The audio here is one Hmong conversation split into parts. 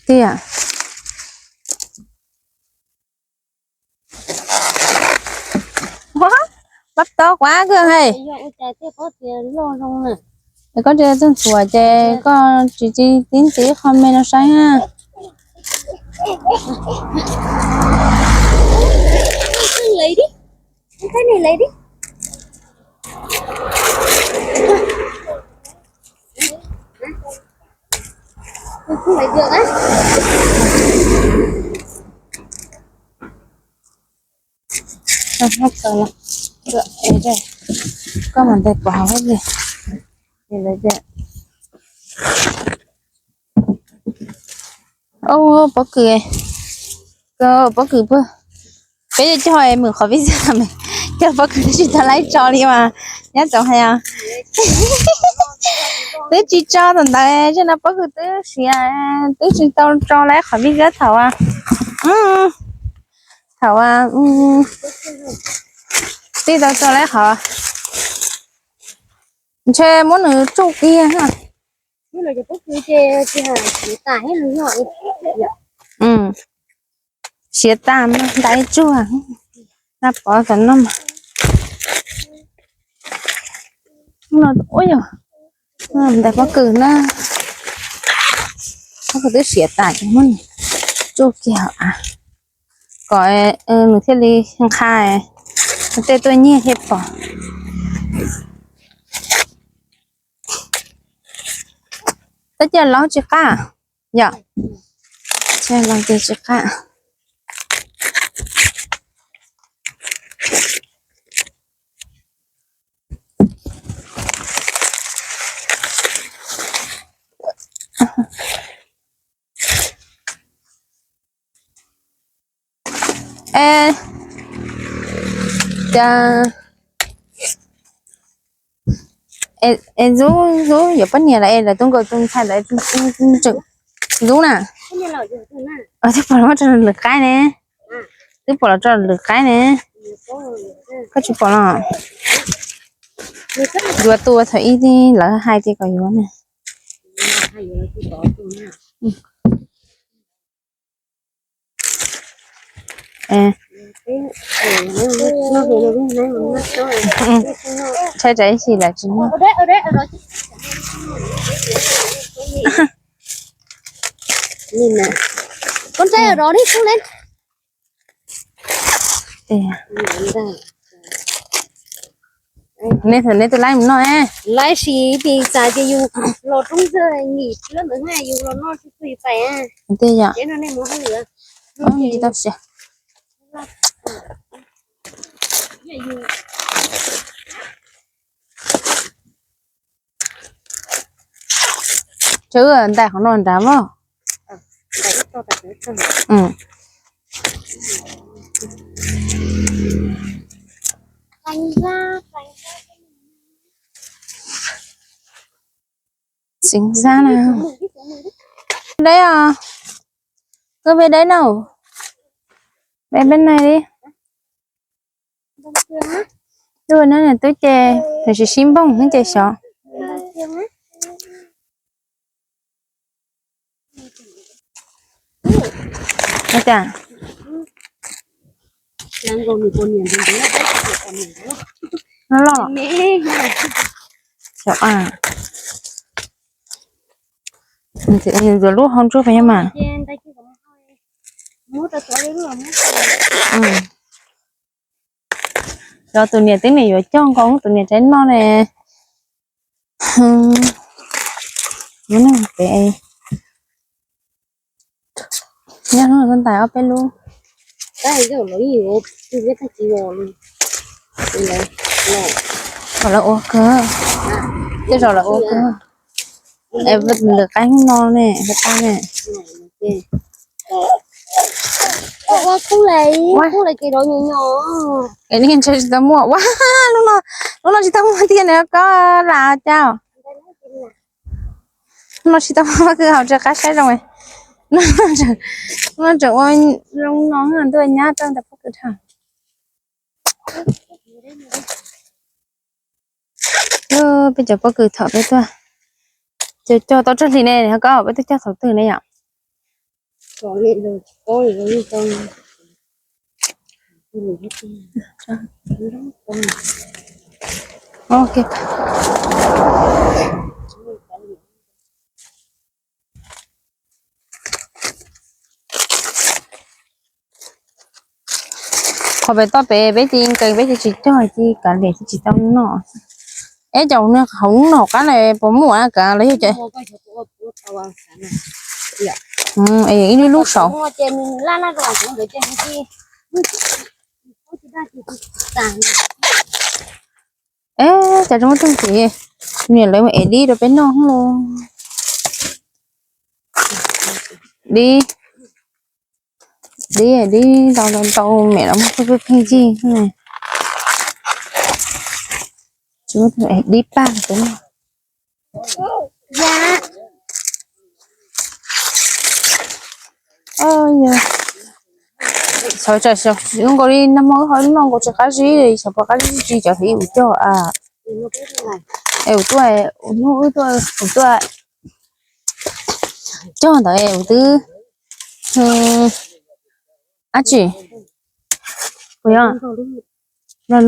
Tiag. Ua, pab tob kuv ab kawg hais. Koj tsis txog ntxuav ces koj tsis tsis tib ntxiv qho me no saib na. Koj mam ntes pov hauv li. Au, pob kws, koj pob kws puag. Peb coj coj mus qhov vij xwb, coj pob kws tsis tau laib tso li mas nyab txaus hais os. Twb tsis tso thaum ntawd, tsam no pob kws twb siav, twb tsis tau tso laib qhov vij xwb thaum, thaum twb tau tso laib qhov, ntshe muab nws tsuj kiag. Siav tas mas ntais tsuag, nab pov tas no mas. Ua yog ntais pob kws na, pob kws twb siav tas ces muab nws tsuj kiag hauv av kom nws thiaj li nqha tej tuaj nyiag thiaj pom. Tab cia los tsis qab yom, cia los ces tsis qab. Es, es ntxub ntxub yuav poj niam lawm es lawv tus nkauj tus ntxhais lawv ntxub na. Twb pom los tso lwm qaib ne, twb pom los tso lwm qaib ne. Koj tsis pom los? Yuav tua thaum ib lawv hais tias kom yuav ne. Ntshai tsam ib chim lawv tsis muaj. Neb thaum neb tus laib mus noj, laib sis pis txas ces yus los roob ntxawg nim lab ntawd na yus los noj tsis txog yus pais. Tiag yom. Tsis tau siav. Tsawb ntais qhov no nrad mog. Xeev Zab na. Deb os. Koj ve deb no. Ve peb nai li. Tuaj na twb ces tam sim sib npoog ces xyov. Ua cas? No los. Xyov a. Yuav lub hau ntsuab pes mas. Cov tus niam twb nim yuav coj nkaus tus niam tsaib noj ne. Peb nyob hnub no ntais ob peb lub. Kom lawv ua kawg. Tej zaum lawv ua kawg. Es lwm qaib hnub no ne, lwm qaib ne. Es nej ntshe tsis tau muaj ua, lub no, lub no tsis tau muaj tiag na koj lam cas. Lub no tsis tau muaj kws haus tsis qab saib zoo. Lub no tseem ua zoo no ntuj nyab rau ntawm pob kws dhau. Peb cov pob kws thaum peb tuaj Cog tau tsawg hli ne, koj peb twb cog thaum twg ne yom? Ok. Qhov pem toj pem peb ces nkees peb ces tsis cog ces kav liam ces tsis tau noj. Es cov hauv hnub no hauv qab na puas muaj kav los yog cov ib lub lub saud. Es cas tsis muaj tug txiv, niam lawv mus ev dib rau peb noj los. Dib, dib, dib ntau ntau ntau, mem los muaj pheej pheej yig ne. Tsis muaj tug ev dib paj rau peb noj. Xyov tsam zoo nkaus li nag hmo wb ho noj nkaus tsis qab zib li, xyov puas qab zib tsis cov hliv ub cog a. Es ub tuaj, hnub wb tuaj, ub tuaj cog ntawd es ub twb dab tsi, puas yog, hnub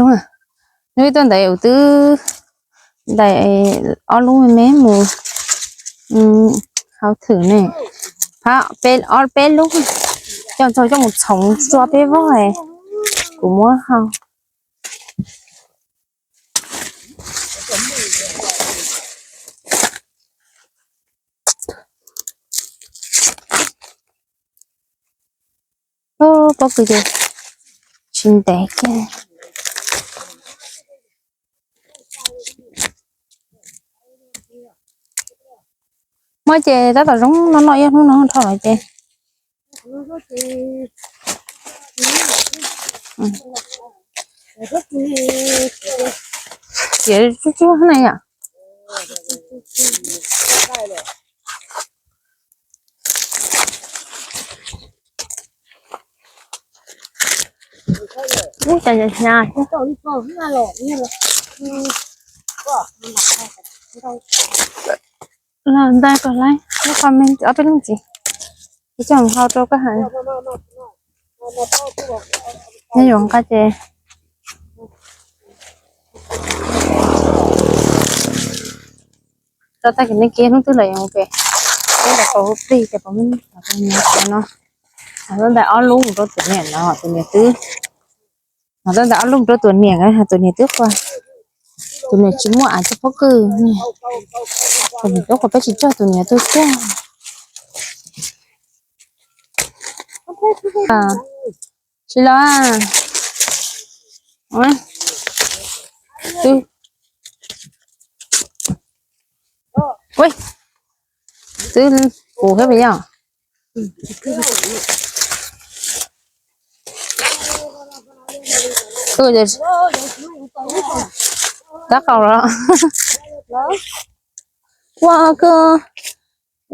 wb tuaj ntawd ub twb ntais ob lub me me mus hau thwm ne. Phab peb, ob peb lub, coj txog coj mus txhoov tso peb vog, kuv muab hau. Pob kws ces tsis ntev kiag. Muab ces tab tom zoo no noj ib hnub no dhau lawm ces. Ces tsuj tsuag na yom. Ub, cas hnyav hnyav thiab. Los ntais kom laiv, lub comment ob peb leej txiv, ib coj hau rau koj hais. Nyob zoo nqa ces rau tag kis nej kiag hnub twg lawm yuav mus pem, peb ntais kaus plig ces pom no, no ntais ob lub mus rau tus niam no, tus niam twb, no ntais ob lub mus rau tus niam, tus niam twb qua, tus niam tsis muaj av tsis pob kws, tus niam twb qua peb tsis cog tus niam twb qua. Tsis los, twb, twb kuv thiab pes yog. Tab qaum los. Ua kawg,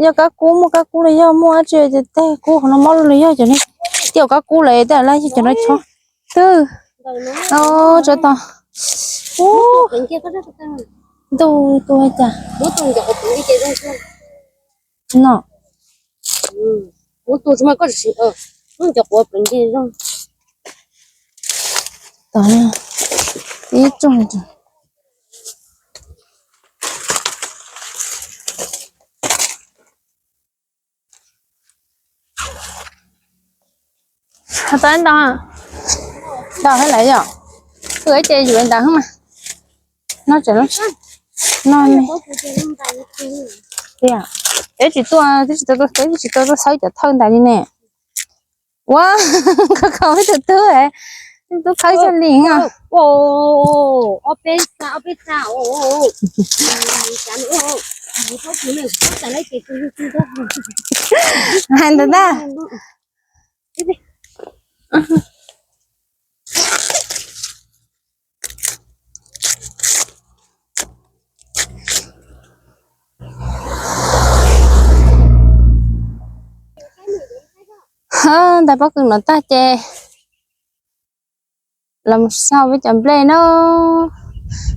yog kab kub, muaj kab kub los yog muaj dab tsi ces tej kub qhov no mob lug los yog cov ne, tej kab kub lawm tej laj yog cov no chob twg. Tsov tom. Ntuj, tua cas no. Ib tsoog. Tau ntau, ntau thiab lawm yom. Wb ces yuav ntawd mas. No tseem, no ne. Tiag, peb tsis tuaj, twb tsis tau tuaj, peb tsis tau tuaj xawb cov thawj ntais li ne. Ua, koj kho peb tus tub, tub khawb cog li os. Hais ntawd ntag. Ntais pob kws no tag ces los mus sau peb cov nplej no,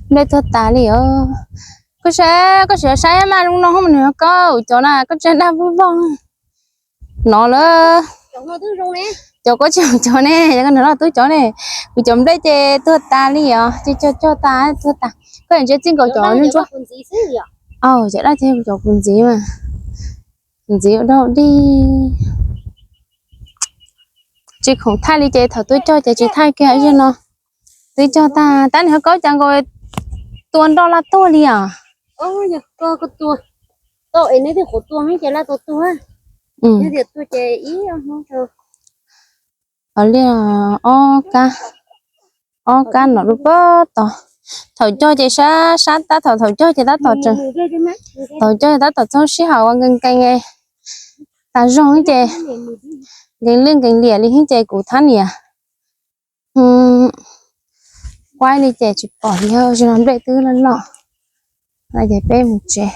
nplej tuag tas li os. Koj saib, koj sim saib mas zoo no hos nws koj cov na, koj tseem dag vog vog no lawm. Cov koj tsis cov ne, yog koj nrog loj tub cov ne, kuv cov nplej ces tuag tas li os, ces cog cog tas tuag tas. Koj ntsia txij nkaus cov ntsuab. Aw, cov daj ces cov kuv ntxiv mas, kuv ntxiv ua dau dij. Tsis khoom thaij li ces thaum twb cog ces tsis thaij kiag zog no. Twb cog tag tab nim ho kaub cas nkaus tua nroj laj tuag li os. Tua es neb twb qhuav tua ces laj tua tuag. Yog tias tua ces ib ob hnub rau. Li ob kab, ob kab no lub pob tod. Thaum cog ces sab sab tab tom, thaum cog ces tab tom tseem, thaum cog ces tab tom txog sij hawm ua nkees nkees, tas zog ces nkees liaj nkees liam li ces kuv thab niam quaj li ces tsis pom li, tsis no nplej twb loj loj no ces peb mus tsev.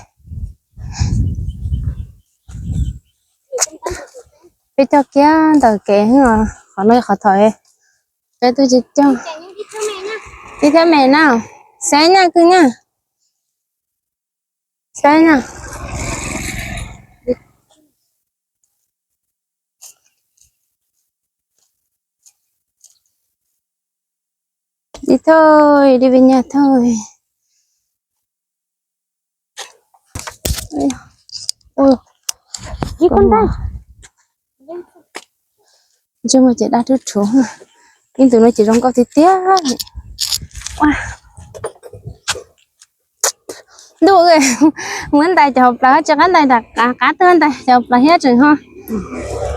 Peb cog kiag ntawm kev, qhov no qhov thaum peb twb tsis cog. Tib thiab me na, saib nyaj kwj nyaj, saib nyaj. Li thoj, li ve nyaj thoj. Ntsej muag ces daj rhuv rhuv, ib tus no ces zoo nkauj tiag tiag. Ntuj, muab ntais cov hauv plawv tsis qab ntais, qab qab tuag ntais cov hauv plawv thiab tseem ho.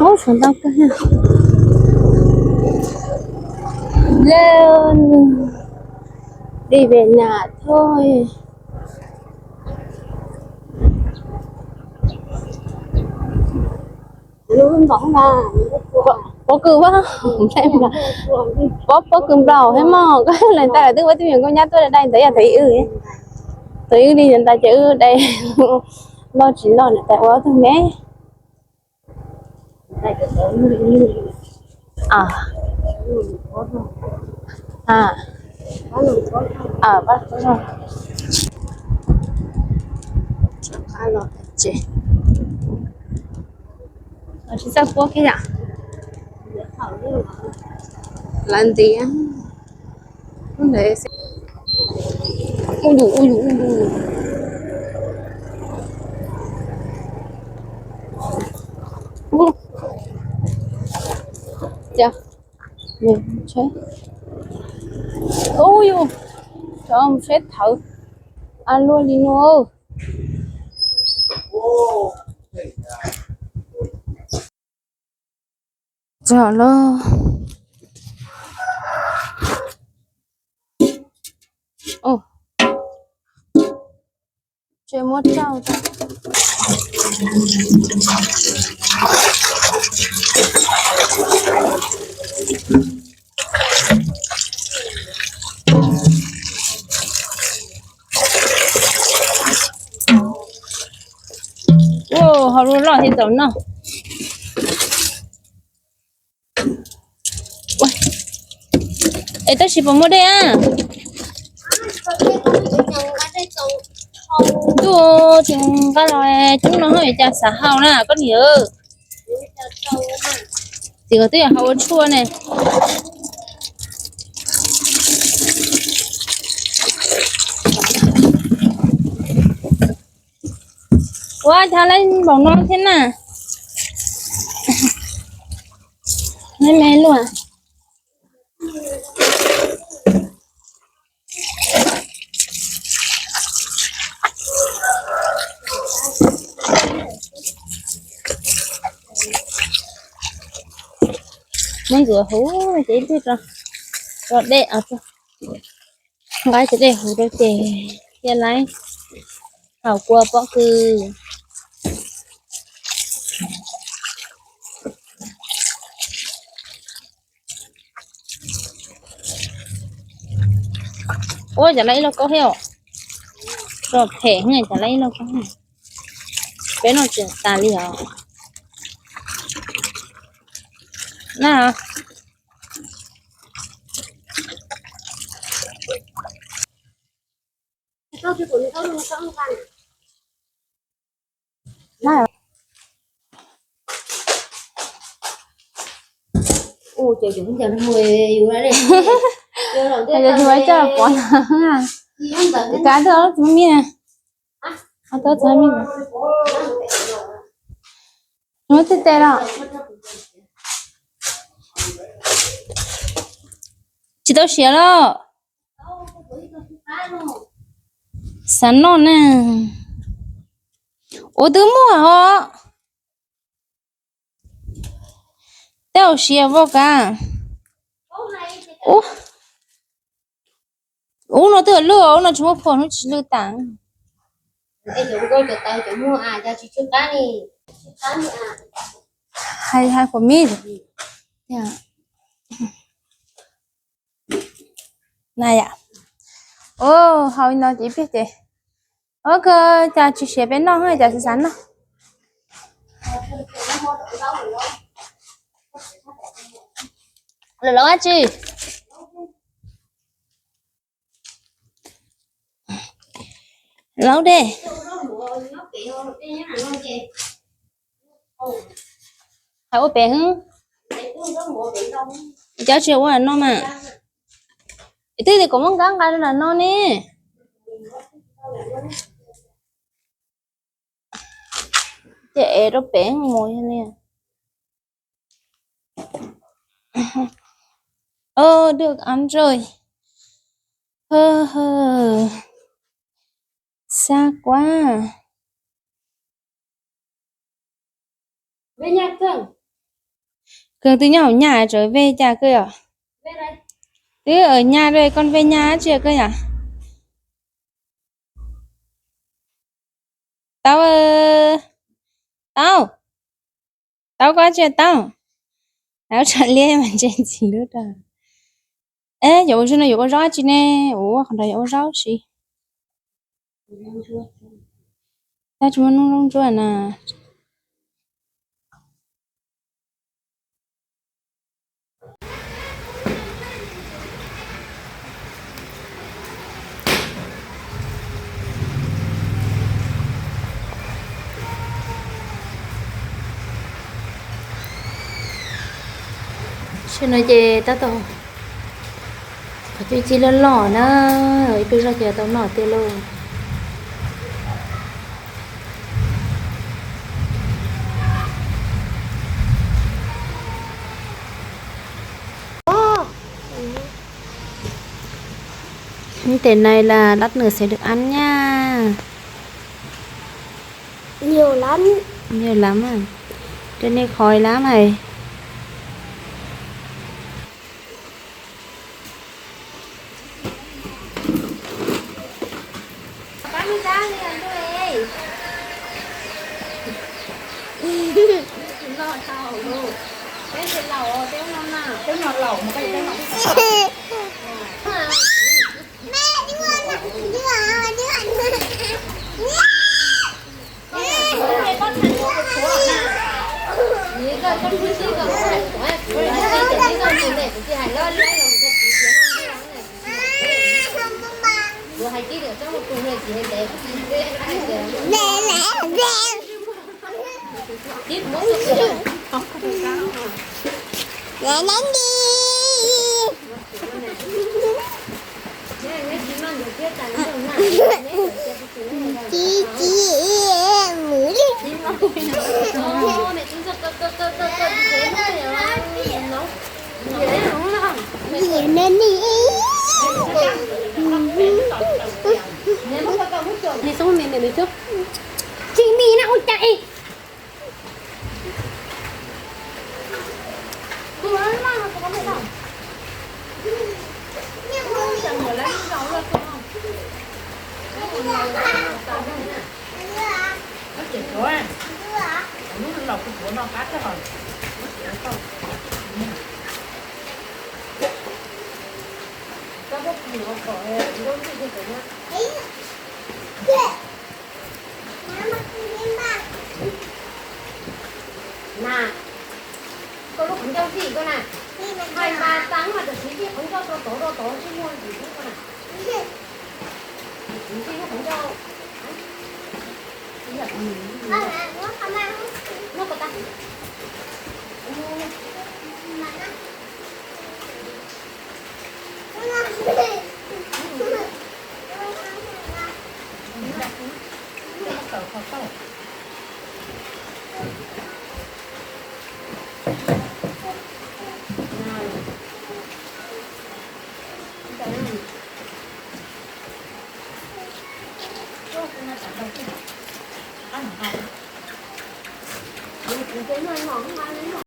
Ub, tshuav ntau kawg. Li ve nyaj thoj. Pob kws, pob, pob kws nplaum thiab mog, koj lees tau lawm twb ua tib yam nkauj nyab tuaj dai ntawd yog thaum ib wb, thaum ib wb li ntawd ces wb dai loj tsis loj niam tais ua tug me. Tsis txawj puab kiag yom. Lawv ntiav lub ntawd. Ub yus, ub yus, ub yus. Ub yus, cov mus tsheb thawv a luaj li no. Txog lawm. Tseem muab tsau tau. Ua, hauv lub loj thiaj tau noj. Es tab sis puas muaj dej a? Ntuj, tsis nqa los, coob no ho cas xav haus na koj niam. Txiv twb yog haus ua tshuaj ne. Ua cas lawv npaum no thiab na. Me me luaj. Muab ntxuav huv ces ib pliag rau dej, nqa cov dej huv rau ces thiaj li haus kua pob kws. Ua cas lawv ib lauj kaub thiab os. Tso phem, cas lawv ib lauj kaub. Peb noj tsis tas li os. Na. Cov tsis muaj coj pov no. Kav tau tsis muaj me na. Tau tsis muaj me. Muab tej tes los. Tsis tau siav los. Xav noj na. Ua twb muaj os. Tej zaum siav vau kav. Ub no twb lwj, ub no tsis muaj phom hnub tsis lwj tas. Hais hais phom me. Na yom. Ua haus li no ces ib pliag ces, ua kawg cas tsis siav peb noj, cas xav xav noj. Lawv los dab tsi? Laub dej. Hais ua pem hwb. Cov tsis ua no mas. Twb tias kom muab nkab nqa rau nram no ne. Ces ev rau pem mus yog li. Ơ, được ăn rồi. Hơ hơ. Xa quá. Kawg twb nyob hauv nyaj tseem ve cas kawg yom? Twb ở nhà rồi còn về nhà chứ kawg yom? Tau, tau, tau koj tsis tau. Tau tsam liab mas ntse ntxim lub rau. Es yuav ua zaub no yuav ua zaub tsi ne? Ua qhov nrog yuav ua zaub tsi. Tab tsis muaj noob ntsuab na. Tam no ces tab tom qhov cub cig loj loj na, ib pliag zog ces tau noj tiag lauj. Cái này là lát nữa sẽ được ăn nha. Nhiều lắm. Nhiều lắm à? Trên đây khói lắm này. Tsis mis na ua cas. Na, koj lub qhov ncauj zij koj na. Hais mas tas mas tam sim tej qhov ncauj tau tov tau tov tsis muaj ntsis koj na. Ntsis lub qhov Ua no